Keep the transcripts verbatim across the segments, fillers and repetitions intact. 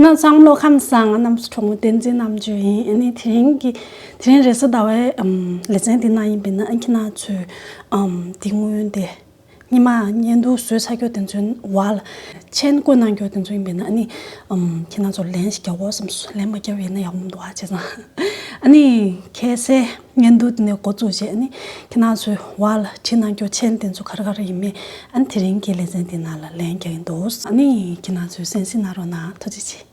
ན་ཚང་མ་ལོ་ཁམས་བཟང་། ང་རྣམ་གྲོགས་མོ་བསྟན་འཛིན་རྣམ་དཔྱོད་ཡིན། ཨ་ནི་དེ་རིང་གི་དེ་རིང་རེས་གཟའ་ཟླ་བའི་ཨམ་ལེ་ཚན་འདི་ན་ཡིན་པས་ན། ཨ་ཁྱེད་རང་ཚོས་ཨམ་འདི་སྔོན་དེ་སྔོན་མ་བརྙན་ཐུང་བཟོས་ཚར་རྒྱུ་དེ་ཚོའི་བར་ལ་མཆན་བཀོད་གནང་རྒྱུ་དེ་ཚོ་ཡིན་པས་ན། ཨ་ནི་ཨམ་ཁྱེད་རང་ཚོ་ལན་ཞིག་རྒྱག་དགོས་བསམ་སོང་། ལན་མ་བརྒྱབ་ཡིན་ན་ཡག་པོ་མི་འདུག་ཨ། བྱས་ཙང་ཨ་ནི་ཁ་སང་བརྙན་ཐུང་དེ་ནས་འགོ་བཙུགས་བྱས། ཨ་ནི་ཁྱེད་རང་ཚོའི་བར་ལ་བྲིས་གནང་རྒྱུ་མཆན་དེ་ཚོ་ག་རེ་ག་རེ་ཡིན་མིན། ཨ་ནི་དེ་རིང་གི་ལེ་ཚན་འདི་ནང་ལ་ལན་རྒྱག་གིན་འདུག། ཨ་ནི་ཁྱེད་རང་ཚོས་གསན་གཟིགས་གནང་རོགས་གནང་། ཐུགས་རྗེ་ཆེ།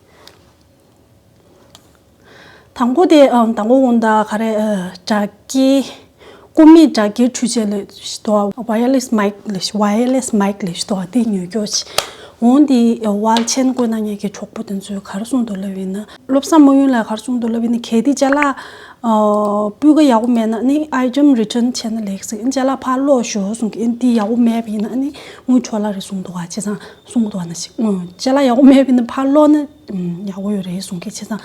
དང་པོ་དེ་ཨམ་དང་པོ་འོང་ད་ག་རེ་ཨ་སྒྲ་སྐྱེལ། ཀུ་མིད་སྒྲ་སྐྱེལ་འཕྲུལ་ཆས་ལ་ཞིག་འདུག་ཨ། ཝ་ཡར་ལེ་སི་མའིག་ལ་ཞིག་ཝ་ཡར་ལེ་སི་མའིག་ལ་ཞིག་འདུག་ཨ། དེ་ཉོ་རྒྱུ་ཞིག་འོང་དེ་ཨ་བར་ལ་མཆན་བཀོད་གནང་མཁན་གྱི་གྲོགས་པོ་དེ་ཚོས་ག་རེ་གསུངས་འདུག་ལབ་ཡིན་ན། བློ་བཟང་མོ་ཡུན་ལགས་ག་རེ་གསུངས་འདུག་ལབ་ཡིན་ན། གལ་ཏེ་ཅ་ལག་ཨ་སྤུས་ཀ་ཡག་པོ་མེད་ན་ནི་ཨའི་ཊེམ་རི་ཊན་བྱས་ན་ལེགས་ཟེར། ཨ་ནི་ཅ་ལག་ཕར་སློག་ཤོག་གསུང་གི། ཨ་ནི་འདི་ཡག་པོ་མེད་པ་ཡིན་ན་ཨ་ནི་དངུལ་འཕྲོ་བརླག་རེད་གསུངས་འདུག་ཨ། བྱས་ཙང་གསུང་གི་འདུག་ཨ། ནང་བཞིན་ཅ་ལག་ཡག་པོ་མེད་པ་ཡིན་ན་ཕར་སློག་ན་ཡག་པོ་ཡོད་རེད་གསུང་གི། བྱས་ཙང་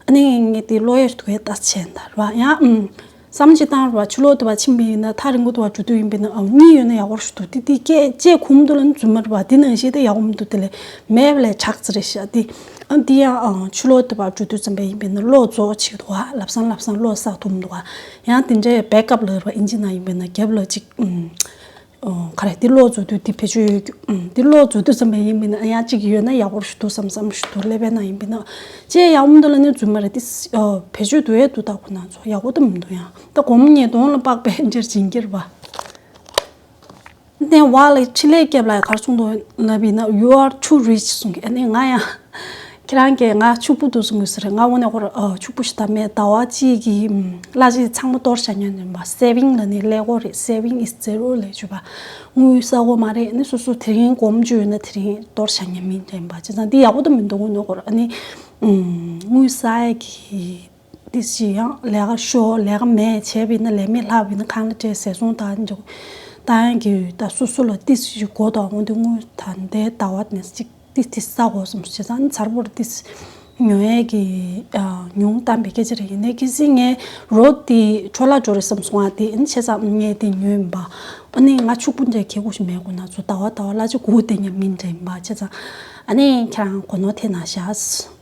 ཨ་ནི་ངས་དེ་སློག་ཡས་འདུག་གས་ལྟ་བྱས་ད་རེད་བ། ཡང་བསམ་བློ་ཅིག་བཏང་རེད་བ། ཕྱི་ལོགས་དེ་བ་ཕྱིན་པ་ཡིན་ན་ཐག་རིང་པོ་དེ་བ་འགྲོ་དུས་ཡིན་པས་ན་ཨ་གཉིས་ཡོད་ན་ཡག་པོ་ཞིག་འདུག། དེ་དེ་སྐད་ལྕེ་ཁུམ་དུ་ལ་ནི་རྫུན་མ་རེད་བ། དེ་ནང་བཞིན་དེ་ཡག་པོ་མི་འདུག། དེ་ལས་མེད་པ་ལས་དྲག་ཙི་རེད་ཤག། དེ་ཨ་འདི་ཡང་ཨ་ཕྱི་ལོགས་དེ་བ་འགྲོ་དུས་ཙམ་པ་ཡིན་པས་ན་གློག་རྫོགས་ཅིག་འདུག་བ། ལབ་སང་ལབ་སང་གློག་བསགས་ཐུབ་མི་འདུག་བ། ཡང་དེ་འདྲའི་བེག་ཨབ་ལབ་རེད་བ། ཨིན་ཇི་ནང་ཡིན་པས་ན་རྒྱབ་ལ་ཅིག་ཨུམ། ཨོ་ག་རེ། འདི་གློག་འཛུལ་དུས་འདི་བེད་སྤྱོད་ཡོད་རྒྱུ། ཨུམ། འདི་གློག་འཛུལ་དུས་ཙམ་པ་ཡིན་པས་ན་ཡང་གཅིག་ཡོད་ན་ཡག་པོ་ཞིག་འདུག་བསམ་བསམ་ཞིག་འདུག་ལབ་པས་ན་ཡིན་པས་ན། ཅེས་ཡག་པོ་འདུག་ལ་ནི་རྫུན་མ་རེད། འདི་ཨོ་བེད་སྤྱོད་འདུག་ཡས་འདུག་ད་ཁོ་ན་ཚོ་ཡག་པོ་ད་མི་འདུག། ཡང་ད་སྒོར་མོ་ཉིས་སྟོང་ལ་དཔག་པའི་འདིར་སྦྱིན་གྱི་རེད་བ། འདི་བ་ལ་ཕྱི་ལས་སྐྱབས་ལ་ག་རེ་གསུངས་འདུག་ལབ་པས་ན། You are too rich གསུང་གི། ཨ་ནི་ང་ཡང་ཁྱེད་རང་གིས་ང་ཕྱུག་པོ་འདུག་གསུང་གི་ཟེར། ང་འོ་ནས་ཁོ་ར་ཨ་ཕྱུག་པོ་ཞིག་ད་མེད། ཟླ་བ་གཅིག་གི་ཨམ་གླ་ཆ་ཚང་མ་གཏོར་བཞག་མཁན་ཡིན་པ། Saving ལབ་ནི་ཀླད་ཀོར་རེད། Saving is zero ལབ་བྱས་པ། དངུལ་ས་གོ་མ་རེད། ཨ་ནི་སོ་སོ་དེ་རིང་སྒོར་མོ་བཅུ་ཡོད་ན་དེ་རིང་གཏོར་བཞག་མཁན་མི་འདྲ་ཡིན་པ། བྱས་ཙང་འདི་ཡག་པོ་ད་མི་འདུག་འོ་ནས་ཁོ་ར། ཨ་ནི་ཨམ་དངུལ་ས་ཡ་གི་ཏིས་ཅིག་ཡང་ལས་ཀ་ཤོར། ལས་ཀ་མེད་བྱས་པ་ཡིན་ན། ལས་མེད་ལྷག་པ་ཡིན་ན་ཁང་གླ་སྤྲད། ཟས་སོང་ད་འཇོག་ད་ཡང་གི་ད་སོ་སོ་ལ་ཏིས་ཅིག་གོ་དང་འོང་དུས་དངུལ་ད་ལྟའི་ཟླ་བ་ནས་ཅིག་ཏིས་ཏིས་ས་གོ་སོང་། བྱས་ཙང་མཚར་པོར་ཏིས་ཉོ་ཡས་ཀྱི་ཨ་ཉུང་བཏང་པའི་སྐད་ཆ་རེད། ཡིན་ནའི་གལ་སྲིད་ངས་རོ་དེ་འཕྲོ་བརླག་འགྲོ་རེད་བསམ་སོང་ཨ། དེ་ཨ་ནི་བྱས་ཙང་ངས་དེ་ཉོས་ཡིན་པ། ཨ་ནི་ང་ཕྱུག་པོ་འདྲ་ཁེ་གོ་ཞིག་མེད་གོ་ན་ཚོ་ཟླ་བ་ཟླ་བ་གླ་ཆ་དགུ་བསྡད་མཁན་མི་འདྲ་ཡིན་པ། བྱས་ཙང་ཨ་ནི་ཁྱེད་རང་གོ་ནོར་ཐེབས་ན་བཞག།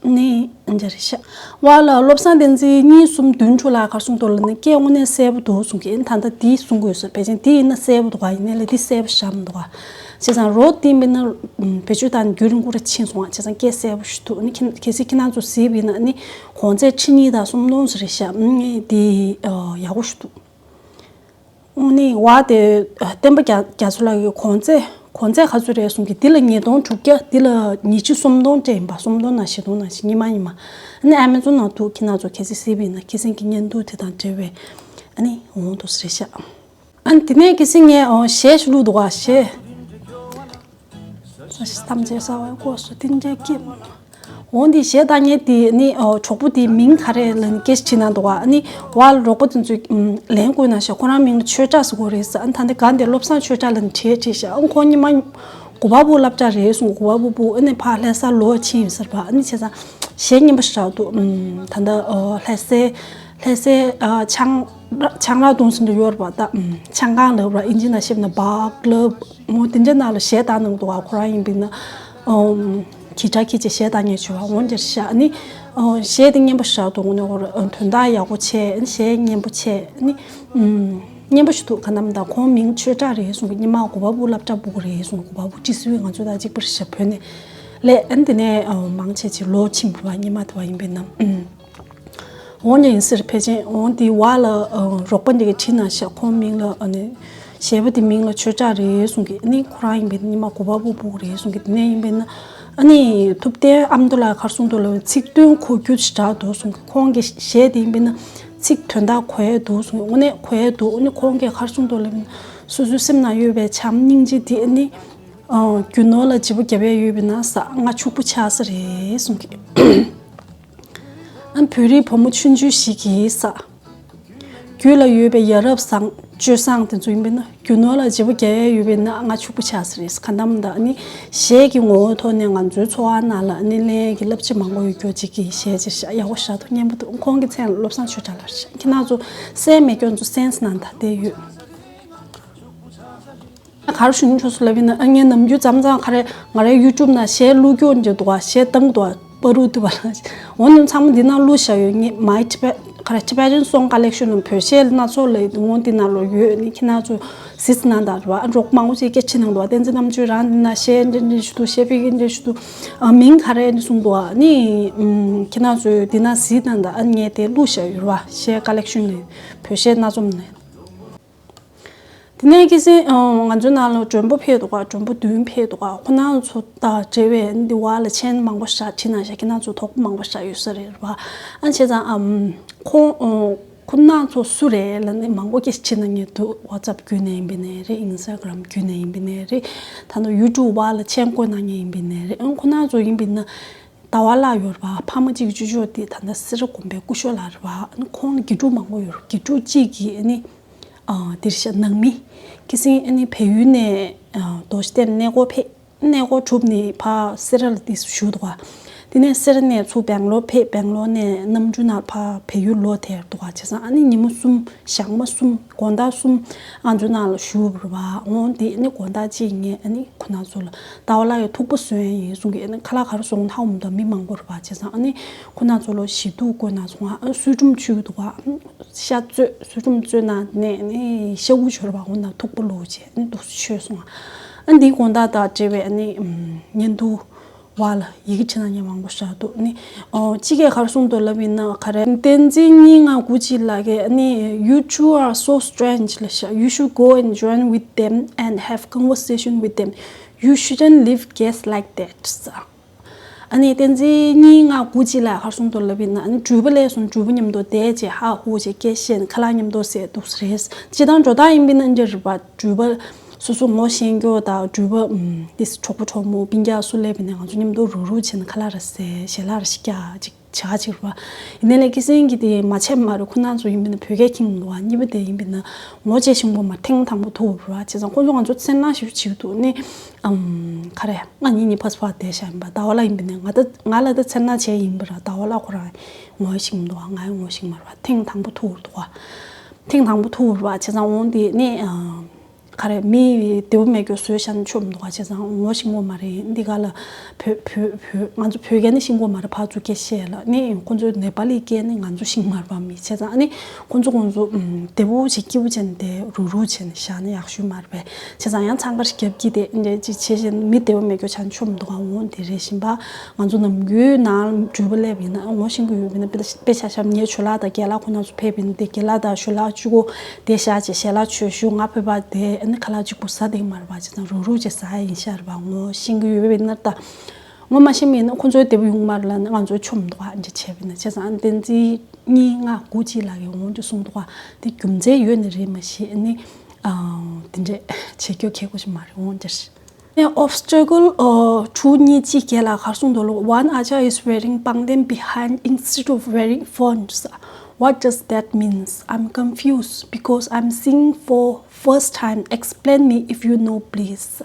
ཨ་ནི་འདི་རེད་ཤག། བ་ལ་བློ་བཟང་བསྟན་འཛིན་གཉིས་གསུམ་བདུན་དྲུག་ལ་ག་རེ་གསུངས་འདུག་ལབ་ན། སྐད་དངོས་གནས་གསལ་པོ་འདུག་གསུང་གི། ཨ་ནི་ད་ལྟ་འདི་གསུང་གི་ཡོད་ས་རེད། ཕལ་ཆེར་འདི་ཡིན་ན་གསལ་པོ་འདུག་ག། ཡིན་ནའི་ལས་འདི་གསལ་པོ་ཞིག་མི་འདུག་ག། བྱས་ཙང་རོ་དེ་མིན་ན་ཨམ་བེད་སྤྱོད་བཏང་རྒྱུན་རིང་པོ་ར་ཕྱིན་སོང་བ། བྱས་ཙང་སྐད་གསལ་པོ་ཞིག་འདུག། ཨ་ནི་ཁྱེད་གལ་སྲིད་ཁྱེད་རང་ཚོ་གཟིགས་པ་ཡིན་ན་ཨ་ནི་གོང་ཚད་ཁྲི་གཉིས་དང་སུམ་སྟོང་ཙམ་རེད་ཤག། ཨ་ནི་འདི་ཨ་ཡག་པོ་ཞིག་འདུག། ཨ་ནི་བ་དེ་བསྟན་པ་རྒྱ་རྒྱ་མཚོ་ལགས་ཀྱིས་གོང་ཚད་གོང་ཚད་ག་ཚོད་རེད་གསུང་གི། འདི་ལ་ཉིས་སྟོང་དྲུག་བརྒྱ། འདི་ལ་ཉི་ཁྲི་སུམ་སྟོང་སྤྲད་ཡིན་པ། སུམ་སྟོང་ནང་བཞི་སྟོང་ནང་བཞིན་ཉི་མ་ཉི་མ། ཨ་ནི་ཨ་མེ་ཛོན་ནང་འདུག། ཁྱེད་རང་ཚོ་གལ་སྲིད་གཟིགས་པ་ཡིན་ན་ཁ་སང་གི་བརྙན་ཐུང་དེ་དང་འབྲེལ་བའི་ཨ་ནི་འོང་འདུག་ཟེར་ཤག། ཨ་ནི་དེ་ནས་གལ་སྲིད་ངས་ཨོ་གཞས་ཤིག་བླུགས་འདུག་ག། གཞས། ཐམས་ཅད་གསལ་བའི་སྒོ་སུ་ཏིང་འཇགས་སྐྱིད། འོ་འདི་གཞས་བཏང་མཁན་དེ་ནི་ཨོ་གྲོགས་པོ་དེའི་མིང་ག་རེ་ལབ་ནས་སྐད་ཆ་དྲིས་གནང་འདུག་ག། ཨ་ནི་བ་ལ་རོགས་པ་དེ་ཚོས་ཨམ་ལན་བསྐུར་གནང་ཤག། ཁོ་རང་མིང་ལ་ཆོས་གྲགས་ཟེར་གོ་རེད་ཟེར། ཨ་ནི་ད་ལྟ་ག་འདི་བློ་བཟང་ཆོས་གྲགས་ལབ་ནས་བྲིས་བྲིས་ཤག། ཨ་ཁོ་ཉི་མ་གོ་བ་བུ་སློབ་གྲྭ་རེད་གསུངས། གོ་བ་བུ་བུ་ཨ་ནི་ཕར་ལྷ་ས་ལོག་ཕྱིན་ཡོད་ཟེར་བ། ཨ་ནི་བྱས་ཙང་གཞས་སྙན་པོ་ཞིག་རག་འདུག། ཨམ་ད་ལྟ་ཨོ་ལྷ་སའི་ལྷ་སའི་ཨ་ཆང་ཆང་རག་བཏུང་ཟིན་དུ་ཡོད་རེད་པ། ད་ཨམ་ཆང་ཁང་ལབ་ར། ཨིན་ཇི་ནང་བཤད་ན་བར་ཀ་ལབ། མོ་དེ་འདྲའི་ནང་ལ་གཞས་བཏང་གནང་འདུག་ག། ཁོ་རང་ཡིན་པས་ན་ཨམ་གི་ཊར་འཁྱེར་བྱས་གཞས་བཏང་མཁན་བྱུང་བ། འོ་འདིར་ཤག། ཨ་ནི་ཨོ་གཞས་དེ་སྙན་པོ་ཞིག་རག་འདུག། འོ་ནི་འོ་ར་དོན་དག་ཡག་པོ་བྱས། ཨ་ནི་གཞས་སྙན་པོ་བྱས། ཨ་ནི་ཨམ་སྙན་པོ་ཞིག་འདུག། ག་ནམ་ད་ཁོང་མིང་ཆོས་གྲགས་རེད་གསུང་གི། ཉི་མ་གོ་བ་བུ་སློབ་གྲྭ་ཕྲུ་གུ་རེད་གསུང་། གོ་བ་བུ་ཏི་སི་ཝི་ང་ཚོ་དང་གཅིག་པ་རེད་ཤག། བོད་ནས་ལས། ཨ་ནི་དེ་ནས་ཨོ་མང་ཆེ་ཆེ་ལོ་ཕྱིན་པ་ཉི་མ་དེ་བ་ཡིན་པས་ན། ཨམ། འོ་ནི་ཡིན་ཟེར། ཕལ་ཆེར་འོ་འདི་བ་ལ་ཨ་རོགས་པ་འདི་གིས་བྲིས་གནང་ཤག། ཁོང་མིང་ལ་ཨ་ནི་གཞས་པ་འདི་མིང་ལ་ཆོས་གྲགས་རེད་གསུང་གི། ཨ་ནི་ཁོ་རང་ཡིན་པས་ན་ཉི་མ་གོ་བ་བུ་ཕྲུ་གུ་རེད་གསུང་གི། དེ་ནས་ཡིན་པས་ན་ཨ་ནི་ཐུབ་བསྟན་ཨ་མདོ་ལགས་ག་རེ་གསུངས་འདུག་ལབ་ན། ཚིག་དོན་གོ་རྒྱུ་ཞེ་དྲག་འདུག་གསུང་གི། ཁོང་གི་གཞས་དེ་ཡིན་པས་ན་ཚིག་དོན་དག་གོ་ཡས་འདུག་གསུང་གི། དངོས་གནས་གོ་ཡས་འདུག། ཨ་ནི་ཁོང་གིས་ག་རེ་གསུངས་འདུག་ལབ་ན། སོ་སོའི་སེམས་ནང་ཡོད་པའི་བྱམས་སྙིང་རྗེ་དེ་ཨ་ནི་ཨ་རྒྱུ་ནོར་ལ་བརྗེ་པོ་རྒྱབ་ཡས་ཡོད་པས་ན་ས་ང་ཕྱུག་པོ་ཆགས་ས་རེད་གསུང་གི། ཨ་བོད་རིགས་བུ་མོ་ཆུང་ཆུང་ཞིག་གིས་ས། རྒྱུད་ལ་ཡོད་པའི་ཡ་རབས་བཟང་སྤྱོད་བཟང་དེ་ཚོ་ཡིན་པས་ན། རྒྱུ་ནོར་ལ་བརྗེ་པོ་རྒྱག་ཡས་ཡོད་པས་ན་ང་ཕྱུག་པོ་ཆགས་ས་རེད། ག་འདམ་ད་ཨ་ནི་གཞས་ཀྱི་ངོ་བོའི་ཐོག་ནས་ང་ཚོའི་འཚོ་བ་ནང་ལ་ཨ་ནི་ལེན་ཡས་ཀྱི་བསླབ་བྱ་མང་པོ་ཡོད་རྒྱུ་ཅིག་གི་གཞས་ཅིག་ཤག། ཡག་པོ་ཞེ་དྲག་འདུག། སྙན་པོ་འདུག། ཁོང་གི་མཚན་ལ་བློ་བཟང་ཆོས་གྲགས་ལབ་ཤག། ཁྱེད་རང་ཚོ་གསན་མེད་ཁྱོད་ཚོ་གསན་གནང་། ད་བསྡད་ཡོད། ག་རེ་ཞུ་ནི་ཆོག་སུ་ལབ་ཡིན་ན། ཨ་ངས་ནམ་རྒྱུན་མཚམས་མཚམས་ག་རེ་ང་རའི་ཡུ་ཊུབ་ནང་གཞས་བླུག་རྒྱུ་འདྲ་འདུག་ག། གཞས་བཏང་འདུག་ག། པ་རུ་དུ་བ་ལ། འོ་ནི་ཚང་མ་འདི་ནང་བླུགས་བཞག་ཡོད། ངས་My Tibet ག་རེ། Tibetan Song Collection ནང་བོད་གཞས་སྣ་ཚོགས་ལ་འོ་འདི་ནང་ལོ་ཡོད། ནི་ཁྱེད་རང་ཚོ་གཟིགས་གནང་དང་རེད་བ། རོགས་མང་པོ་ཞིག་སྐད་ཆ་གནང་འདུག་བ། བསྟན་འཛིན་རྣམ་དཔྱོད་རང་འདི་ན་གཞས་འདྲ་འདྲ་ཞུ་འདུག་གཞས་པའི་འདྲ་ཞུ་འདུག་ཨ། མིང་ག་རེ་ནི་གསུངས་འདུག་བ། ནི་ཨམ། ཁྱེད་རང་ཚོས་འདི་ན་གཟིགས་གནང་དང་། ཨ། ངས་དེ་བླུགས་བཞག་ཡོད་རེད་བ། གཞས་Collection ནས་བོད་གཞས་སྣ་ཚོགས་ནས། དེ་ནས་ཁ་སང་ང་ཚོའི་ནང་ལ་མགྲོན་པོ་ཕེབས་འདུག་ག་མགྲོན་པོ་བདུན་ཕེབས་འདུག་ག་ཁོ་རང་ཚོ་དང་འབྲེལ་བའི་འདི་བ་ལ་མཆན་མང་པོ་ཞིག་བྲིས་གནང་ཤག་ཁྱེད་རང་ཚོ་དོགས་པ་མང་པོ་ཞིག་ཡོད་ས་རེད་བ། ཨ། བྱས་ཙང་ཨམ། ཁོ་ཁོ་རང་ཚོ་སུ་རེད་ལབ་ནས་མང་པོ་སྐད་ཆ་བྲིས་གནང་མཁན་འདུག WhatsApp་བརྒྱུད་ནས་ཡིན་པ་ནའི་རེད། Instagram་བརྒྱུད་ནས་ཡིན་པ་ནའི་རེད། ད་ནི་YouTube་བ་ལ་མཆན་བཀོད་གནང་མཁན་ཡིན་པ་ནའི་རེད། ཨ། ཁོ་རང་ཚོ་ཡིན་པ་ན། ཟླ་བ་ལགས་ཡོད་རེད་བ། ཕ་མ་གཅིག་གི་ཅོ་ཅོ་དེ་ད་ལྟ་སེ་ར་དགོན་པའི་སྐུ་ཞབས་ལགས་རེད་བ། ཨ་ནི་ཁོང་ལ་དགེ་ཕྲུག་མང་པོ་ཡོད་རེད། དགེ་ཕྲུག་གཅིག་གིས་ཨ་ནི། ཨ། འདིར་བཞག་ནང་མི། ཁ་སང་ཨ་ནི་བལ་ཡུལ་ནས། ཨ། རྡོ་རྗེ་གདན་གནས་སྐོར་ཕེབས། གནས་སྐོར་གྲུབ་ནས་ཕར་སེ་ར་ལ་དེ་བཞུགས་འདུག་ག་དེ་ནས་སེ་ར་ནས་ཚུར་སྦེང་ལོར་ཕེབས། སྦེང་ལོར་ནས་གནམ་གྲུ་ནང་ཕར་བལ་ཡུལ་ལོག་དེར་འདུག་ག་བྱས་ཙང་ཨ་ནི་ཉིན་མོ་གསུམ། ཞག་མ་གསུམ། དགོང་དག་གསུམ། ང་ཚོའི་ནང་ལ་བཞུགས་རེད་བ། འོ་དེ་ཨ་ནི་དགོང་དག་ཅིག་ངས་ཨ་ནི་ཁོ་རང་ཚོ་ལ་ཟླ་བ་ལགས་ཡ་ཐུག་པ་བཟོ་ཡ་ཡིན་གསུང་གི་ཨ་ནི་ཁ་ལག་ག་རེ་བཟོ་ཧ་གོ་མི་འདུག་མི་མང་པོ་རེད་བ། བྱས་ཙང་ཨ་ནི་ཁོ་རང་ཚོ་ལ་ཞི་དུག་བཀོད་གནང་སོང་། ཨ། གསོལ་ཁྲིམས་མཆོད་ཀྱི་འདུག་ག་ཤ་གསོལ། གསོལ་ཁྲིམས་གསོལ་གནང་ནས་ཨ་ནི་ཤ་ཁུ་མཆོད་རེད་བ། འོ་ན་ཐུག་པ་བླུགས་བྱས་ཨ་ནི་འདུག་སེ་མཆོད་སོང་། ཨ། འདིའི་དགོང་དག་དང་འབྲེལ་བའི་ཨ་ནི་ཨམ། བརྙན་ཐུང་བ་ལ་ཡི་གེ་བྲིས་གནང་མཁན་མང་པོ་ཞིག་འདུག་ཨ་ནི། ཨོ། གཅིག་གིས་ག་རེ་གསུངས་འདུག་ལབ་ཡིན་ན་ག་རེ། བསྟན་འཛིན་གཉིས་ལྔ་དགུ་གཅིག་ལགས་ཀྱིས་ཨ་ནི། You two are so strange ལབ་ཤག You should go and join with them and have conversation with them. You shouldn't leave guests like that. ཨ་ནི་བསྟན་འཛིན་གཉིས་ལྔ་དགུ་གཅིག་ལགས་ག་རེ་གསུངས་འདུག་ལབ་ཡིན་ན། ཨ་ནི་འགྲུལ་པ་སླེབས་སོང་། འགྲུལ་པ་མཉམ་དུ་བསྡད་བྱས་ཧ་ཧུ་བྱས་སྐད་བཤད། ཁ་ལག་མཉམ་དུ་ཟས་འདུག་སེ་རེད། སྤྱིར་བཏང་འགྲོ་སྟངས་ཡིན་པ་ཡིན་ན་འདི་འདྲ་རེད་པ། འགྲུལ་པ་སོ་སོ་ངོ་ཤེས་མཁན་དང་། འགྲུལ་པ་ཨམ། ཏི་སི་གྲོགས་པོ་གྲོགས་མོ་སྤུན་ཀྱག་སུ་སླེབས་པ་ཡིན་ནའི་ང་ཚོ་མཉམ་དུ་རུག་རུག་བྱས་ནས་ཁ་ལག་རེ་ཟས། ཞལ་ལག་རེ་ཞིག་བཀྱག་ཅིག་བྱ་ཅིག་རེད་པ། ཡིན་ནའི་ལས་ཁ་སང་གི་དེ་མ་བྱས་པ་མ་རེད། ཁོ་རང་ཚོ་ཡིན་པ་ཡིན་ན་བོད་སྐད་མཁྱེན་གྱི་མི་འདུག་ག་གཉིས་པ་དེ་ཡིན་པ་ཡིན་ན་ངོ་ཤེས་ཤིང་པོ་མ་ཐེངས་དང་པོ་ཐུག་རེད་པ། བྱས་ཙང་ཁོ་ཚོ་ང་ཚོ་འཚེར་སྣང་ཞེ་པོ་བྱེད་ཀྱི་འདུག་ནི། ཨམ། ག་རེ། ང་གཉིས་གཉིས་ཕར་ཚུར་ཕར་བསྡད་བཞག་ཡིན་པ། ཟླ་བ་ལགས་ཡིན་པ་ཡིན་ན་ང་ད་ང་ལ་ད་འཚེར་སྣང་བྱས་ཡིན་པ་རེད། ཟླ་བ་ལགས་ཁོ་རང་ངོ་ཤེས་མི་འདུག་ག་ང་ཡང་ངོ་ཤེས་མ་རེད་པ། ཐེངས་དང་པོ་ཐུག་རེད་འདུག་ག་ཐེངས་དང་པོ་ཐུག་རེད་པ། བྱས་ཙང་འོ་དེ་ནི། ཨམ། ག་རེ། མི་བདེ་པོ་མེད་རྒྱུ་བཟོས་བཞག་ན་ཆོག་མི་འདུག་ག་བྱས་ཙང་ངོ་ཤེས་ཀྱི་མ་རེད། འདི་ག་ལ་བོད་བོད་བོད་ང་ཚོ་བོད་སྐད་ནི་ཤེས་ཀྱི་མ་རེད། ཕར་ཚུར་སྐད་བཤད་ལ་ནི་ཁོ་ཚོ་ནེ་པ་ལི་སྐད་ནི་ང་ཚོ་ཤེས་ཀྱི་མ་རེད་པ། མི་བྱས་ཙང་ཨ་ནི་ཁོ་ཚོ་ཁོ་ཚོ་ཨམ། བདེ་པོ་བྱས་སྐྱིད་པོ་བྱས་ནས་དེ་རུག་རུག་བྱས་ནས་བཞག་ན་ཡག་ཤོས་མ་རེད་པས། བྱས་ཙང་ཡང་འཚང་ཁ་རྒྱབ་ཀྱི་དེ་འདྲ་ཅིག་བྱས་བྱས་ནས་མི་བདེ་པོ་མེད་རྒྱུ་བྱས་ན་ཆོག་མི་འདུག་ག་འོ་དེ་རེད། བཞིན་པ། ང་ཚོ་ནམ་རྒྱུན་ནང་འགྲུལ་པ་སླེབས་ཡིན་ན་ངོ་ཤེས་ཀྱི་ཡོད་པ་ཡིན་ན། དཔེ་དཔེ་ཆ་བཞག་ན་ངའི་ཇོ་ལགས་དང་རྒན་ལགས་ཁོ་རང་ཚོ་ཕེབས་པ་ཡིན་ན། དེ་རྒན་ལགས་དང་ཇོ་ལགས་གཅིག་པོ་དེ་བཞག་བྱས་ཞལ་ལག་མཆོད་ཞུ། ང་ཕེབས་པ་དེ་ཨ་ནི་ཁ་ལག་གཅིག་པོ་ཟ་བསྡད་ཀྱི་མ་རེད་པ། བྱས་ཙང་རུག་རུག་བྱས་ཟ་ཡ་ཡིན་ཤག་རེད་པ། ངོ་ཤེས་ཀྱི་ཡོད་པ་ཡིན་ན་ད། ངོ་མ་ཤེས་པ་ཡིན་ན་ཁོ་ཚོའི་བདེ་པོ་ཡོང་གི་མ་རེད་ལབ་ནས་ང་ཚོའི་ཆོག་མི་འདུག་ག་འདི་འདྲ་བྱས་པ་ཡིན་ན། བྱས་ཙང་ཨ་ནི་བསྟན་འཛིན་གཉིས་ལྔ་དགུ་གཅིག་ལགས་ཀྱིས་འོ་འདི་གསུངས་འདུག་ག་འདི་རྒྱུ་མཚན་ཡོད་ནི་རེད་མ་གཞི། ཨ་ནི། ཨ། དེ་འདྲ་བྱེད་རྒྱུ་ཁག་པོ་ཞིག་མ་རེད། འོ་འདི་འདྲ། An obstacle, uh, two གཉིས་གཅིག་བརྒྱད་ལ་ག་རེ་གསུངས་འདུག་ལབ། One Acharya is wearing པང་གདན behind instead of wearing fonds. What does that means? I'm confused because I'm seeing for first time. Explain me if you know, please.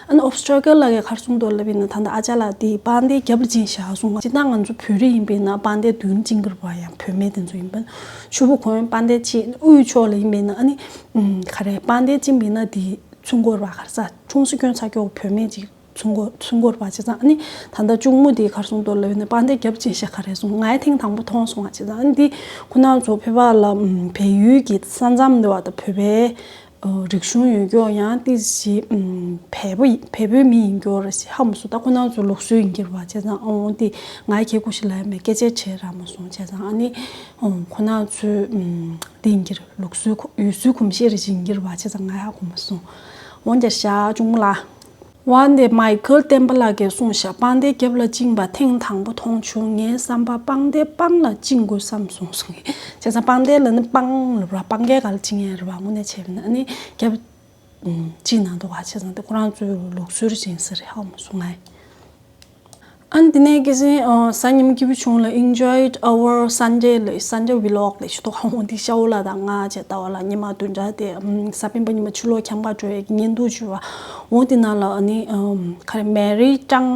An obstacle ལབ་ཡ་ག་རེ་གསུངས་འདུག་ལབ་ཡིན་ན། ད་ལྟ་ཨ་ཅག་ལགས་དེ་པང་གདན་རྒྱབ་ལ་བཅིངས་བཞག་སོང་། སྤྱིར་བཏང་ང་ཚོ་བོད་རིགས་ཡིན་པ་ཡིན་ན་པང་གདན་མདུན་བཅིངས་ཀྱི་རེད་པ། ཡང་བུད་མེད་དེ་ཚོ་ཡིན་པ་ན་ཕྱུ་པ་གོན། པང་གདན་ཕྱེད་དབུས་ཕྱོགས་ལ་ཡིན་པ་ཡིན་ན་ཨ་ནི། ཨུམ། ག་རེ། པང་གདན་བཅིངས་པ་ཡིན་ན་དེ་ཚུར་འགོར་བ། ག་རེ་ཟ། ཁྲུང་ས་གྱོན་ཚར་ཀྱོག་བུད་མེད་ཅིག་ཚུར་འགོར་ཚུར་འགོར་བ། བྱས་ཙང་ཨ་ནི་ད་ལྟ་གཅུང་མོ་དེ་ག་རེ་གསུངས་འདུག་ལབ་ཡིན་ན། པང་གདན་རྒྱབ་ལ་བཅིངས་བཞག་ག་རེ་གསུངས། ང་ཡང་ཐེངས་དང་པོ་མཐོང་སོང་བ། བྱས་ཙང་ཨ་ནི་འདི་ཁོ་རང་ཚོ་བོད་པ་ལ། ཨུམ། བལ་ཡུལ་གྱི་ས་མཚམས་འདི་བ་དང་བོད་པའི། ཨོ། རིག་གཞུང་ཡོད་ཀྱོག་ཡང་ཏི་ཞིག་ཨུམ། བལ་པོ་ཡིན། བལ་པོའི་མི་ཡིན་ཀྱོག་རེད་ཟེར་ཧ་མ་སོང་། ད་ཁོ་རང་ཚོ་ལུགས་སྲོལ་ཡིན་གྱི་རེད་པ། བྱས་ཙང་ཨོ་དེ་ང་ཡི་ཁྱེད་སྐུ་ཞིག་ལ་ཡ་མེད་སྐད་ཆ་བྱས་རག་མ་སོང་། བྱས་ཙང་ཨ་ནི་ཨོ་ཁོ་རང་ཚོའི་ཨུམ། དེ་ཡིན་གྱི་རེད། ལུགས་སྲོལ་ཁོ་ཡུལ་སྲོལ་གོམས་གཤིས་རེ་ཅིག་ཡིན་གྱི་རེད་པ། བྱས་ཙང་ང་ཡ་གོ་མ་སོང་། འོ་འདི་འདྲ་ཤག་གཅུང་མོ་ལགས། འོ་འདི་མའི་ཁལ་བསྟན་པ་ལགས་ཀྱིས་གསུངས་ཤག་པང་གདན་རྒྱབ་ལ་བཅིངས་པ་ཐེངས་དང་པོ་མཐོང་བྱུང་། ངའི་བསམ་པར་པང་གདན་པང་ལ་བཅིངས་དགོས་བསམ་སོང་གསུངས་གི། བྱས་ཙང་པང་གདན་ལབ་ན་པང་ལབ་ར། པང་གདན་སྒང་ལ་བཅིངས་ཡ་རེད་པ། དངོས་གནས་བྱས་པ་ཡིན་ན་ཨ་ནི་རྒྱབ་ཅིག་ནང་དུ་བ། བྱས་ཙང་དེ་ཁོ་རང་ཚོའི་ལུགས་སྲོལ་ཅིག་ཡིན་ས་རེད་ཧ་མ་སོང་ང་། ཨ་ནི་དེ་ནས་ཁ་སང་ཨ་གཟའ་ཉི་མ་སྐྱིད་པོ་བྱུང་ལ། Enjoyed our Sunday ལ། Sunday vlog ལ་ཞུ་ཐོག་ཧ་འོང་དེ་ཤ་བོ་ལ་དང་ང་བྱས་ལྟ་བ་ལ་ཉི་མ་བདུན་ཕྲག་དེ་ཨམ་གཟའ་སྤེན་པ་ཉི་མ་ཕྱི་ལོགས་འཁྱམ་པར་འགྲོ་ཡས་ཀྱི་བརྙན་ཐུང་བྱུང་བ། འོ་དེ་ནང་ལ་ཨ་ནི་ཨམ་ག་རེ་མེ་རི་ཀྲང་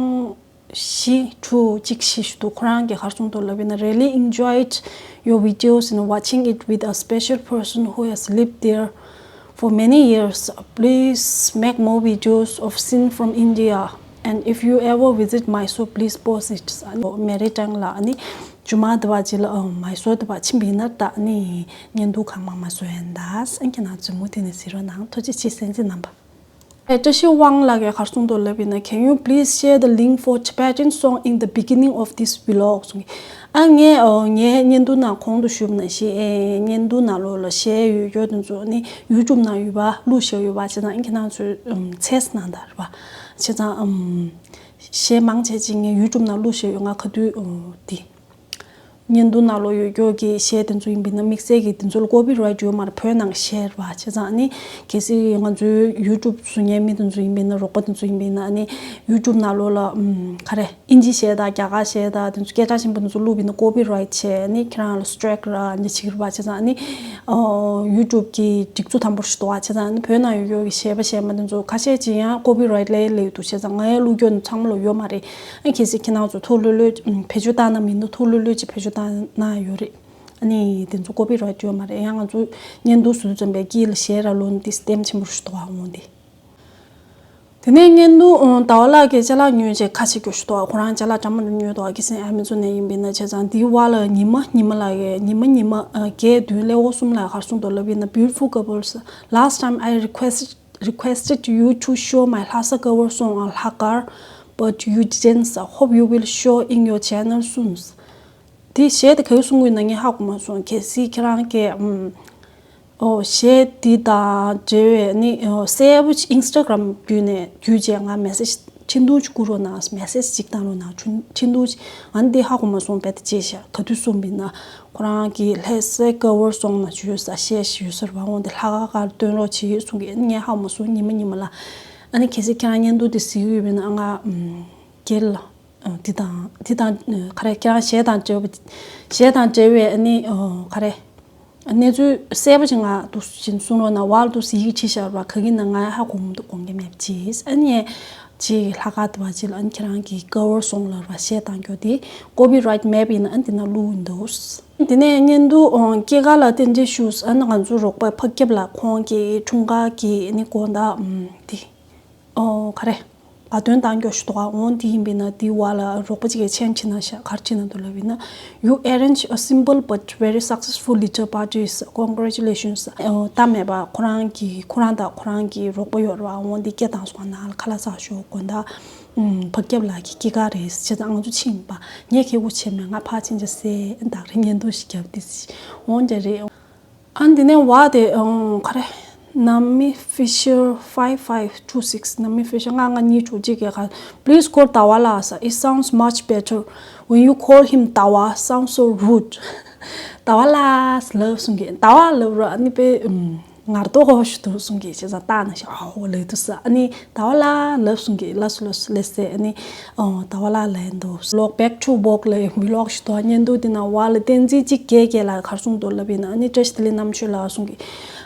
བཞི་དྲུག་གཅིག་བཞི་ཞུ་འདུག་ཁོ་རང་གིས་ག་རེ་གསུངས་འདུག་ལབ་ཡིན་ན། Really enjoyed your videos and watching it with a special person who has lived there for many years. Please make more videos of scene from India. And if you ever visit Mysore, please post it. ཨ་ནི་མེ་རི་ཀྲང་ལ་ཨ་ནི་ཇུ་མ་དེ་བ་ཅི་ལ་མའི་སོར་དེ་བ་ཕྱིན་པ་ཡིན་ན་ད་ཨ་ནི་བརྙན་ཐུང་གང་མང་མང་བཟོ་ཡ་ཡིན་ད། ཨ་ཁྱེད་རང་ཚོས་མུ་མཐུད་ནས་གཟིགས་རོགས་གནང་། ཐུགས་རྗེ་ཆེ་གསན་གཟིགས་གནང་བ། ཨེ་བཀྲ་ཤིས་དབང་ལགས་ཀྱིས་ག་རེ་གསུངས་འདུག་ལབ་ཡིན་ན། Can you please share the link for Tibetan song in the beginning of this vlog? གསུངས་གི། ཨ་ངས་ཨོ་ངའི་བརྙན་ཐུང་ནང་གོང་དུ་ཞུས་པ་ནང་བཞིན་ཨེ་བརྙན་ཐུང་ནང་ལོགས་ལ་གཞས་ཡོད་ཡོད་དེ་ཚོ་ནི་YouTube ནང་ཡོད་པ་བླུགས་བཞག་ཡོད་པ། བྱས་ཙང་ཨ་ཁྱེད་རང་ཚོས་ཨམ་access གནང་དང་རེད་པ། བྱས་ཙང་ཨམ་གཞས་མང་ཆེ་ཅིག་ངས་YouTube ནང་བླུགས་བཞག་ཡོད། ང་ག་དུས་ཨོ་དེ། བརྙན་ཐུང་ནང་ལོགས་ཡོད་རྒྱུ་གི་གཞས་དེ་ཚོ་ཡིན་པ་ཡིན་ན་དམིགས་བསལ་གྱི་དེ་ཚོ་ལ་copyright ཡོད་མ་རེད། བོད་ནང་གི་གཞས་རེད་པ། བྱས་ཙང་ཨ་ནི་གལ་སྲིད་ང་ཚོའི་YouTube བཟོ་མཁན་མི་དེ་ཚོ་ཡིན་པ་ཡིན་ན། རོགས་པ་དེ་ཚོ་ཡིན་པ་ཡིན་ན། ཨ་ནི་YouTube ནང་ལོགས་ལ་ཨམ་ག་རེ་ཨིན་ཇི་གཞས་དང་རྒྱ་གར་གཞས་དང་དེ་ཚོ་སྐད་གྲགས་ཆེན་པོ་དེ་ཚོ་བླུགས་པ་ཡིན་ན་copyright བྱས། ཨ་ནི་ཁྱེད་རང་ལ་strike ར་ཨ་ནི་བྱེད་ཀྱི་རེད་པ། བྱས་ཙང་ཨ་ནི་ཨོ་YouTube གི་སྒྲིག་འཛུགས་དམ་པོ་ཞིག་འདུག་པ། བྱས་ཙང་ཨ་ནི་བོད་ནང་ཡོད་རྒྱུ་གི་གཞས་པ་གཞས་མ་དེ་ཚོ་ཁ་ཤས་ཅིག་ཡང་copyright ལ་སླེབས་འདུག། བྱས་ཙང་ང་ཡང་བླུགས་རྒྱུ་ཚང་མ་ལ་ཡོད་མ་རེད། ཨ་གལ་སྲིད་ཁྱེད་རང་ཚོ་ཐུགས་ལྷོད་ལྷོད་བེད་སྤྱོད་བཏང་གནང་མི་འདུག། ཐུགས་ལྷོད་ལྷོད་ཅིག་བེད་སྤྱོད་བཏང་གནང་ཡོད་རེད། ཨ་ནི་དེ་ཚོ་copyright ཡོད་མ་རེད། ཡང་ང་ཚོ་བརྙན་ཐུང་བཟོས་ཙམ་པའི་དཀྱིལ་ལ་གཞས་ར་བླུགས་ན་དེ་སྟེམ་ཆེན་པོ་ཞིག་འདུག་པ། འོང་དེ། དེ་ནས་བརྙན་ཐུང་ཟླ་བ་ལགས་ཀྱིས་ཅ་ལག་ཉོས་བྱས་ཁ་ཕྱེ་རྒྱུ་ཞིག་འདུག། ཁོ་རང་ཅ་ལག་འདྲ་མི་འདྲ་ཉོས་འདུག། ཁ་སང་Amazon ནས་ཡིན་པ་ཡིན་ན། བྱས་ཙང་དེའི་བར་ལ་ཉི་མ་ཉི་མ་ལགས་ཀྱིས་ཉི་མ་ཉི་མ་ཨ་བརྒྱད་བདུན་ཀླད་ཀོར་གསུམ་ལ་ག་རེ་གསུངས་འདུག་ལབ་ཡིན་ན། Beautiful couples, last time I requested requested you to show my Lhasa cover song on Lhakhar, but you didn't. Hope you will show in your channel soon. དེ་གཞས་དེ་ག་གི་གསུང་གི་ཡོད་ན་ངས་ཧ་གོ་མ་སོང་། གལ་སྲིད་ཁྱེད་རང་གིས་ཨམ་ཨོ་གཞས་འདི་དང་འབྲེལ་བའི་ནི་ཨོ་གསལ་པོ་ཅིག་Instagram བརྒྱུད་ནས་བརྒྱུད་བྱས་ང་message འཕྲིན་ཐུང་ཅིག་བསྐུར་རོགས་གནང་། message ཅིག་བཏང་རོགས་གནང་། འཕྲིན་འཕྲིན་ཐུང་ཅིག་ཨ་ནི་འདི་ཧ་གོ་མ་སོང་། རྦད་དེ་བརྗེད་བཞག། ག་དུས་གསུངས་པ་ཡིན་ན། ཁོ་རང་གི་Lhasa cover song ནང་ཅིག་ཡོད་ས། གཞས་ཤིག་ཡོད་ས་རེད་པ། འོང་དེ་ལྷག་དཀར་སྟོན་རོགས་བྱེད་གསུང་གི། ངས་ཧ་མ་སོང་། ཉི་མ་ཉི་མ་ལ། ཨ་ནི་གལ་སྲིད་ཁྱེད་རང་བརྙན་ཐུང་དེ་གཟིགས་ཡོད་པས་ན་ང་ཨམ་སྒེར་ལ་ཨ་འདི་དང་འདི་དང་ཨ་ག་རེ་ཁྱེད་རང་གཞས་དང་འབྲེལ་བ་གཞས་དང་འབྲེལ་བའི་ཨ་ནི་ཨ་ག་རེ་གནས་ཚུལ་གསལ་པོ་ཅིག་ང་འདུག་བཞིན་གསུང་རོགས་གནང་། བར་དུ་ཡི་གེ་བྲིས་བཞག་པ་ག་གི་ན་ང་ཧ་གོ་མི་འདུག། དགོངས་འགལ་མེད་པ་བྱས། ཨ་ནི་ཅིག་ལྷག་དཀར་དེ་བ་ཅིག་ལ་ཨ་ནི་ཁྱེད་རང་གི་cover song ལ་ར་གཞས་བཏང་རྒྱུ་དེ་copyright མེད་པ་ཡིན་ན་ཨ་ནི་དེ་ན་བླུགས་འདུག། དེ་ནས་བརྙན་ཐུང་ཨོ་སྐྱེས་སྐར་ལ་རྟེན་འབྲེལ་ཞུ། ཨ་ནི་ང་ཚོ་རོགས་པ་ཕ་སྐྱབས་ལགས་ཁོང་གི་འཁྲུངས་སྐར་གྱི་ཨ་ནི་དགོང་དག་ཨམ་དེ་ཨོ་ག་རེ་དགའ་སྟོན་བཏང་རྒྱུ་ཞིག་འདུག་ག། འོང་དེ་ཡིན་པས་ན་དེའི་བར་ལ་རོགས་པ་ཅིག་གིས་མཆན་བྲིས་གནང་ཤག། ག་རེ་བྲིས་གནང་འདུག་ལབ་ཡིན་ན། You arrange a simple but very successful little parties. Congratulations. ཨོ་ད་མེད་པ་ཁོ་རང་གི་ཁོ་རང་དང་ཁོ་རང་གི་རོགས་པ་ཡོད་རེད་པ། འོང་དེ་སྐད་བཏང་སོང་། ནང་ལ་ཁ་ལག་ཟ་ཤོག། དགོང་དག་ཨུམ་ཕ་སྐྱབས་ལགས་ཀྱི་སྐྱེས་སྐར་རེད། བྱས་ཙང་ང་ཚོ་ཕྱིན་པ། ངས་ཁེ་གུ་བྱས་མེད། ང་ཕར་ཕྱིན་ཆ་སེ་ད་ག་རེ་བརྙན་ཐུང་ཞིག་བརྒྱབ་དེ་འོང་འདྲ་རེད། ཨ་འདི་ནས་བ་དེ་ཨང་ག་རེ། Nami Fisher five five two six། Nami Fisher ལྔ་ལྔ་གཉིས་དྲུག་གཅིག་གི་ཁ། Please call ཟླ་བ་ལགས་ཟེར། It sounds much better when you call him ཟླ་བ། Sounds so rude. ཟླ་བ་ལགས་ལབ་གསུང་གི། ཟླ་བ་ལབ་ར་ཨ་ནི་དཔེ་ཨུམ། ངར་ཏོག་ཧོ་ཞིག་འདུག་གསུང་གི། བྱས་ཙང་ལྟ་ན་ཞིག་ཨ་ཧོ་ལབ་འདུག་ས། ཨ་ནི་ཟླ་བ་ལགས་ལབ་གསུང་གི། ལགས་སོ་ལགས་སོ་ལགས་ཟེར། ཨ་ནི་ཨོ་ཟླ་བ་ལགས་ལབ་འདུག། Vlog back to work ལབ་vlog ཞིག་འདུག། བརྙན་ཐུང་དེ་ནང་བ་ལ་བསྟན་འཛིན་གཅིག་བརྒྱད་བརྒྱད་ལ་ག་རེ་གསུངས་འདུག་ལབ་ཡིན་ན། ཨ་ནི་བཀྲ་ཤིས་བདེ་ལེགས་རྣམ་དཔྱོད་ལགས་གསུང་གི།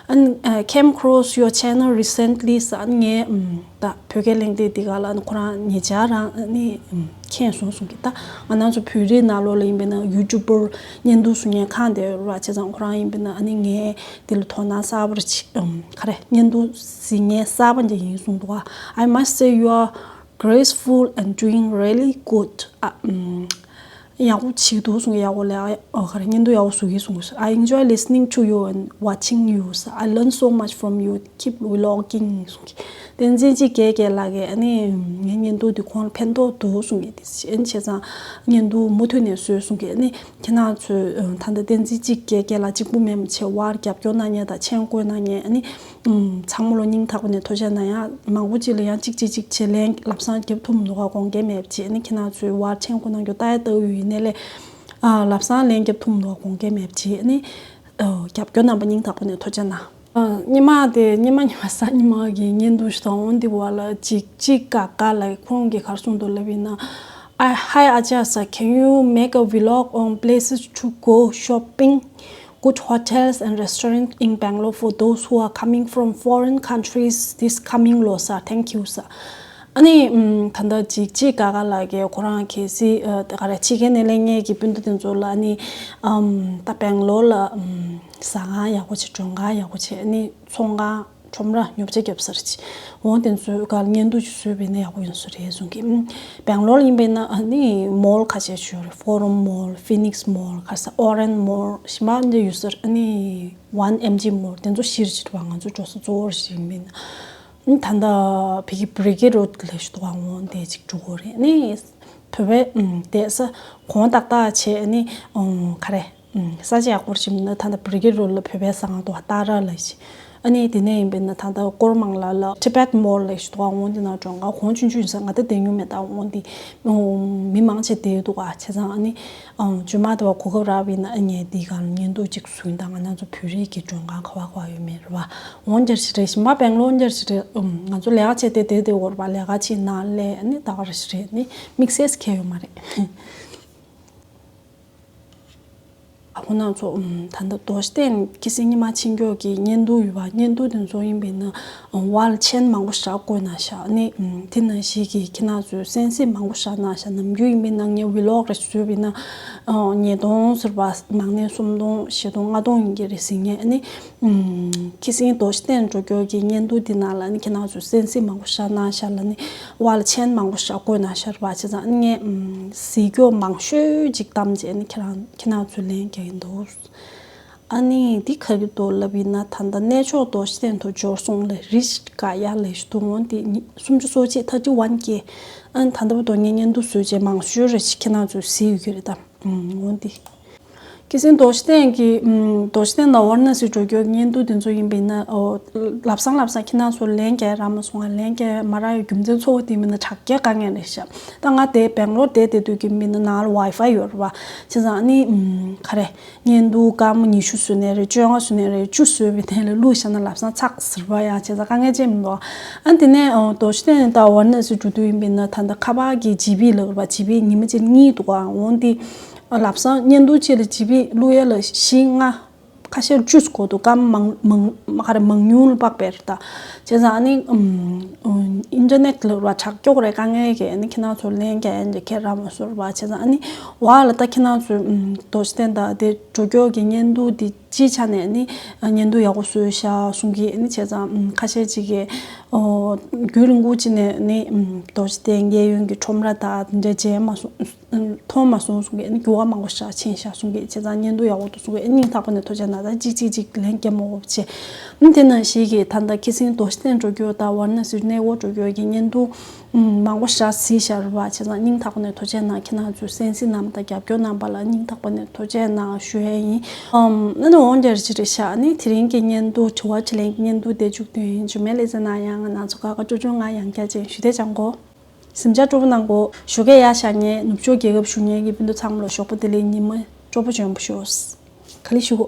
ཨ་ནི་came across your channel recently ཟེར། ཨ་ནི་ངས་ཨམ་ད་བོད་སྐད་གླེང་སྟེགས་འདི་ག་ལ་ཨ་ནི་ཁོ་རང་ཉེ་ཆར་རང་ཨ་ནི་ཨམ་མཁྱེན་སོང་གསུང་གི། ད་ང་རང་ཚོ་བོད་རིགས་ནང་ལོགས་ལ་ཡིན་པས་ན་YouTuber བརྙན་ཐུང་བཟོ་མཁན་གང་དེ་ར། བྱས་ཙང་ཁོ་རང་ཡིན་པས་ན་ཨ་ནི་ངས་དེ་ལ་དོ་སྣང་གསར་པ་རེ་བྱེད། ཨམ་ག་རེ་བརྙན་ཐུང་གཟིགས་མཁན་གསར་པ་འདྲ་ཡིན་གསུངས་འདུག་ག། I must say you are graceful and doing really good. ཨ་ཨམ་ཡག་པོ་བྱེད་འདུག་གསུང་གི། ཡག་པོ་ལབ། ཨ་ག་རེ་བརྙན་ཐུང་ཡག་པོ་བཟོ་གི་གསུང་གི། I enjoy listening to you and watching you. I learn so much from you. Keep vlogging གསུང་གི། བསྟན་འཛིན་གཅིག་བརྒྱད་བརྒྱད་ལགས་ཀྱིས་ཨ་ནི་ངའི་བརྙན་ཐུང་འདི་ཁོང་ལ་ཕན་ཐོགས་འདུག་གསུང་གི། དེ་བྱས་ཙང་བརྙན་ཐུང་མུ་མཐུད་ནས་བཟོས་གསུང་གི། ཨ་ནི་ཁྱེད་རང་ཚོས་ཨ་ད་ལྟ་བསྟན་འཛིན་གཅིག་བརྒྱད་བརྒྱད་ལགས་གཅིག་པུ་མིན་པ་བྱས་པར་རྒྱབ་སྐྱོར་གནང་མཁན་དང་མཆན་བཀོད་གནང་མཁན། ཨ་ནི་ཨམ་ཚང་མ་ལ་སྙིང་ཐག་པ་ནས་ཐུགས་རྗེ་གནང་། ཡང་མང་པོ་ཅིག་ལ་ཡང་གཅིག་གཅིག་གཅིག་བྱས་ལན་ལམ་སང་རྒྱབ་ཐུབ་མི་འདུག་ག། དགོངས་འགལ་མེད་པ་བྱས། ཨ་ནི་ཁྱེད་རང་ཚོས་པར་མཆན་བཀོད་གནང་རྒྱུ་ལྟ་ཡ་ལྟ་གི་ཡོད་ཡིན་ནའི་ལས་ཨ་ལམ་སང་ལན་རྒྱབ་ཐུབ་མི་འདུག་ག། དགོངས་འགལ་མེད་པ་བྱས། ཨ་ནི་ཨ་རྒྱབ་སྐྱོར་གནང་བ་སྙིང་ཐག་པ་ནས་ཐུགས་རྗེ་གནང་། ཨ་སྔོན་མ་དེ་སྔོན་མ་སྔོན་མ་གཟའ་ཉི་མ་གི་བརྙན་ཐུང་ཞིག་དང་། འོ་འདི་བ་ལ་ཅིག་ཅིག་ག་ག་ལ་ཁོང་གིས་ག་རེ་གསུངས་འདུག་ལབ་ཡིན་ན། I, hi Ajay sir, can you make a vlog on places to go shopping, good hotels and restaurants in Bangalore for those who are coming from foreign countries this coming Losar? Thank you sir. ཨ་ནི་ཨམ་ད་ལྟ་ཅིག་ཅིག་ག་ག་ལགས་ཀྱིས་ཁོ་རང་གལ་སྲིད་ཨ་ད་ག་རེ་ཕྱི་རྒྱལ་ནས་སླེབས་མཁན་གྱི་སྤུན་ཟླ་དེ་ཚོ་ལ་ཨ་ནི་ཨམ་ད་སྦེང་ལོར་ལ་ཨམ་ཟ་ཁང་ཡག་པོ་བྱས། མགྲོན་ཁང་ཡག་པོ་བྱས། ཨ་ནི་ཚོང་ཁང་ ཁྲོམ་ར་ཉོ་ཆ་རྒྱབ་ས་རེད། འོ་དེ་ཚོའི་སྒང་ལ་བརྙན་ཐུང་ཅིག་བཟོས་པ་ཡིན་ན་ཡག་པོ་ཡོང་ས་རེད་གསུང་གི། ཨམ། སྦེང་ལོར་ཡིན་པ་ཡིན་ན་ཨ་ནི་མོལ་ཁ་ཤས་ཅིག་ཡོད་རེད། ཕོ་རམ་མོལ། ཕི་ནིག་སི་མོལ། ག་ས་ཨོ་རེན་མོལ། གཞན་པ་འདི་ཡོད་ས་རེད། ཨ་ནི་ཝན་ཨེམ་ཇི་མོལ། དེ་ཚོ་བཞི་རེད་བ། ང་ཚོ་འགྲོ་ས་གཙོ་བོ་རེད་ཡིན་པ་ཡིན་ན། ཨ་ནི་ད་ལྟ་བི་གི་བྷི་རི་ཀེཌ་རོཌ་ལ་ཞུ་དོ་འོང་དེ་ཅིག་འགྲོ་གི་རེད། ཨ་ནི་བོད་པའི་ཨམ། བསྡད་ས་གོང་ཏག་ཏག་བྱས། ཨ་ནི་ཨམ། ག་རེ། ས་ཆ་ཡག་པོ་ཞིག་མིན་ན་ད་ལྟ་བྷི་རི་ཀེཌ་རོཌ་ལ་བོད་པའི་ཟ་ཁང་འདུག་པ། སྟག་ར་ལབ་ཤག་ཨ་ནི་དེ་ནས་ཡིན་པ་ཡིན་ན་ད་ལྟ་ཀོར་མང་ལ་ལ་ཊི་བེཊ་མོལ་ལབ་ཤག་འདུག་པ། འོ་དེ་ནང་འགྲོ་ག་གོང་ཆུང་ཆུང་ཡིན་ས། ང་ད་བསྡད་མྱོང་མེད། ད་འོ་དེ་མི་མང་ཆེ་བསྡད་འདུག་པ། བྱས་ཙང་ཨ་ནི་རྗེས་མ་དེ་བ་གོ་སྐབས་རག་པ་ཡིན་ན་ཨ་ངས་འདི་སྒང་ལ་བརྙན་ཐུང་ཅིག་བཟོ་ཡིན། ད་ང་རང་ཚོ་བོད་རིགས་ཀྱི་མགྲོན་ཁང་ག་པར་ག་པར་ཡོད་མེད་རེད་པ། འོ་འདི་འདྲ་ཞིག་རེད། གཞན་པ་སྦེང་ལོར་འདི་འདྲ་ཞིག་རེད། ཨམ། ང་ཚོ་ལས་ཀ་བྱས་བསྡད་བསྡད་དེ་འོ་རེད་པ། ལས་ཀ་བྱས་ནང་སླེབས། ཨ་ནི་ད་ག་རེ་ཞིག་རེད། ཨ་ནི་དམིགས་བསལ་གང་ཡང་ཡོད་མ་རེད། ཨ་ཁོ་ན་ཚོ། ཨམ། ད་ལྟ་རྡོ་རྗེ་གདན་ཁ་སང་ཉི་མ་ཕྱིན་སྐྱོར་གྱི་བརྙན་ཐུང་ཡོད་པ། བརྙན་ཐུང་དེ་ཚོ་ཡིན་པ་ཡིན་ན་ཝལ་ཆེན་མང་པོ་ཞིག་བཀོད་གནང་ཤག་ཨ་ནི་དེ་ནང་བཞིན་གྱི་ཁྱེད་རང་ཚོས་གསན་གཟིགས་མང་པོ་ཞིག་གནང་ཤག་ནམ་རྒྱུན་ཡིན་པ་ཡིན་ན་ངས་ཝི་ལོག་རེ་བཟོས་པ་ཡིན་ན་ཉིས་སྟོང་ཟེར་བ། མང་ནས་སུམ་སྟོང་བཞི་སྟོང་ལྔ་སྟོང་ཡིན་གྱི་རེད་ཟེར་མཁན། ཨ་ནི་ཨམ། ཁ་སང་རྡོ་རྗེ་གདན་འགྲོ་སྐྱོར་གྱི་བརྙན་ཐུང་དེ་ནང་ལ་ཨ་ནི་ཁྱེད་རང་ཚོས་གསན་གཟིགས་མང་པོ་ཞིག་གནང་ཤག་ལ་ནི་ཝལ་ཆེན་མང་པོ་ཞིག་བཀོད་གནང་ཤག་རེད་པ། བྱས་ཙང་ཨ་ནི་ངས་ཨམ། གཟིགས་སྐྱོར་མང་ཤོས་ཅིག་བདམས་བྱས་ཨ་ནི་ཁྱེད་རང་ཁྱེད་རང་ཚོར་ལེན་རྒྱག་གི་འདུག་ཨ་ནི་འདི་ག་རེ་འདུག་ལབ་ཡིན་ན་ད་ལྟ་གནས་མཆོག་རྡོ་རྗེ་གདན་དུ་འབྱོར་སོང་ལབ། རི་ཤི་ཀ་ཡ་ལབ་ཞིག་འདུག་འོ་དེ་ཉི་སུམ་ཅུ་སོ་གཅིག་ཐར་ཊི་ཝན་ཀེ། ཨ་ནི་ད་ལྟ་བར་དུ་ངས་བརྙན་ཐུང་བཟོས་བྱས་མང་ཤོས་རེ་ཞིག་ཁྱེད་རང་ཚོས་གཟིགས་ཡོད་ཀྱི་རེད་ད། ཨུམ། འོ་འདི། ཁ་སང་རྡོ་རྗེ་གདན་གྱི་ཨུམ། རྡོ་རྗེ་གདན་ལ་ཝཱ་ར་ཎ་སི་འགྲོ་སྐྱོར་བརྙན་ཐུང་དེ་ཚོ་ཡིན་པ་ཡིན་ན། ཨོ། ལབ་སང་ལབ་སང་ཁྱེད་རང་ཚོར་ལན་རྒྱག་རག་མ་སོང་ང་། ལན་རྒྱག་མ་རག་ཡའི་རྒྱུ་མཚན་གཙོ་བོ་དེ་མིན་ན་དྲ་རྒྱ་དཀའ་ངལ་རེད་ཤག་ད་ང་དེ་སྦེང་ལོར་བསྡད་བསྡད་དུས་ཀྱི་མིན་ན་ནང་ལ་ཝའི་ཕའི་ཡོད་རེད་པ། བྱས་ཙང་ཨ་ནི་ཨུམ། ག་རེ། བརྙན་ཐུང་སྐར་མ་ཉི་ཤུ་བཟོས་ནའི་རེད། བཅོ་ལྔ་བཟོས་ནའི་རེད། བཅུ་བཟོས་པའི་ཐད་ལ་བླུགས་བཞག་ན་ལབ་སང་ཚགས་ཟེར་བ་ཡ། བྱས་ཙང་དཀའ་ངལ་ཅན་མི་འདུག་ཨ་དེ་ནས་ཨོ། རྡོ་རྗེ་གདན་ད་ཝཱ་ར་ཎ་སི་འགྲོ་དུས་ཡིན་པ་ཡིན་ན་ད་ལྟ་ཁ་པར་གྱི་ཇི་བི་ལབ་རེད་པ། ཇི་བི་ཉི་མ་གཅིག་ལ་གཉིས་འདུག་ག་འོ་འདི་ལབ་སང་བརྙན་ཐུང་གཅིག་ལ་ཇི་བི་བླུགས་ཡ་ལ་བཞི་ལྔ། ཁ་ཤས་བཅུ་ཙམ་འགོར་འདུག་སྐར་མ་མང་མང་ག་རེ་མང་ཉུང་ལ་དཔག་པ་རེད་ད། བྱས་ཙང་ཨ་ནི་ཨུམ། ཨུམ། ཨིན་ཊར་ནེཊ་ལབ་རེད་པ། དྲ་རྒྱ་རེད། དཀའ་ངལ་གྱིས་ཨ་ནི་ཁྱེད་རང་ཚོར་ལན་རྒྱག་ཡ་འདི་ཁྱེད་རག་མ་སོང་རེད་པ། བྱས་ཙང་ཨ་ནི་ཝཱ་ལ་ད་ཁྱེད་རང་ཚོས་ཨུམ། རྡོ་རྗེ་གདན་ད་དེ་འགྲོ་སྐྱོར་གྱི་བརྙན་ཐུང་འདི་སྤྱིའི་ཆ་ནས་ནི་བརྙན་ཐུང་ཡག་པོ་བཟོས་ཤག་གསུང་གི། ཨ་ནི་བྱས་ཙང་ཨུམ། ཁ་ཤས་ཅིག་གིས་ཨོ། རྒྱུན་རིང་པོ་ཅིག་ནས་ནི་ཨུམ། རྡོ་རྗེ་གདན་གཡས་གཡོན་གྱི་ཁྲོམ་ར་དང་དེ་འདྲ་མཇལ་མ་སོང་། མཐོང་མ་སོང་གསུང་གི། ཨ་ནི་འགྱུར་བ་མང་པོ་ཞིག་ཕྱིན་ཤག་གསུང་གི། བྱས་ཙང་བརྙན་ཐུང་ཡག་པོ་འདུག་གསུང་གི། ཨ་ནི་སྙིང་ཐག་པ་ནས་ཐུགས་རྗེ་གནང་། ད་གཅིག་གཅིག་གཅིག་ལན་རྒྱག་མ་དགོས་པ་བྱས། ཨ་ནི་དེ་ནང་བཞིན་གྱི་ད་ལྟ་ཁ་སང་རྡོ་རྗེ་གདན་འགྲོ་སྐྱོར་དང་ཝཱ་ར་ཎ་སི་གནས་སྐོར་འགྲོ་སྐྱོར་གྱི་བརྙན་ཐུང་མང་པོ་ཞིག་གཟིགས་ཤག་རེད་པ། བྱས་ཙང་སྙིང་ཐག་པ་ནས་ཐུགས་རྗེ་གནང་། ཁྱེད་རང་ཚོས་གསན་གཟིགས་གནང་བ་དང་རྒྱབ་སྐྱོར་གནང་བ་ལ་སྙིང་ཐག་པ་ནས་ཐུགས་རྗེ་གནང་ཞུ་ཡ་ཡིན། ཨམ། ཨ་ནི་འོ་འདི་འདྲ་ཅིག་རེད་ཤག་ཨ་ནི་དེ་རིང་གི་བརྙན་ཐུང་དྲི་བ་དྲིས་ལན་གྱི་བརྙན་ཐུང་དེ་མཇུག་བསྡུས་ཡིན། མཇུག་མའི་ལེ་ཚན་ནང་ཡང་ང་རང་ཚོ་ཀ་ཁ་སྤྲོ་སྐྱོང་ང་ཡང་བསྐྱར་ཅིག་ཞུ་དེ་སྦྱང་དགོས། གཟིམ་འཇག་སྤྲོ་པོ་གནང་དགོས། བཞུགས་སྒར་ཡར་བཞེངས་མཁན་ནུབ་ཕྱོགས་རྒྱལ་ཁབ་བཞུགས་མཁན་གྱི་སྤུན་ཟླ་ཚང་མ་ལ་ཞོགས་པ་བདེ་ལེགས། ཉི་མ་སྤྲོ་པོ་འཇོན་པོ་ཤོག་ག་ལེ་ཞུ་གོ།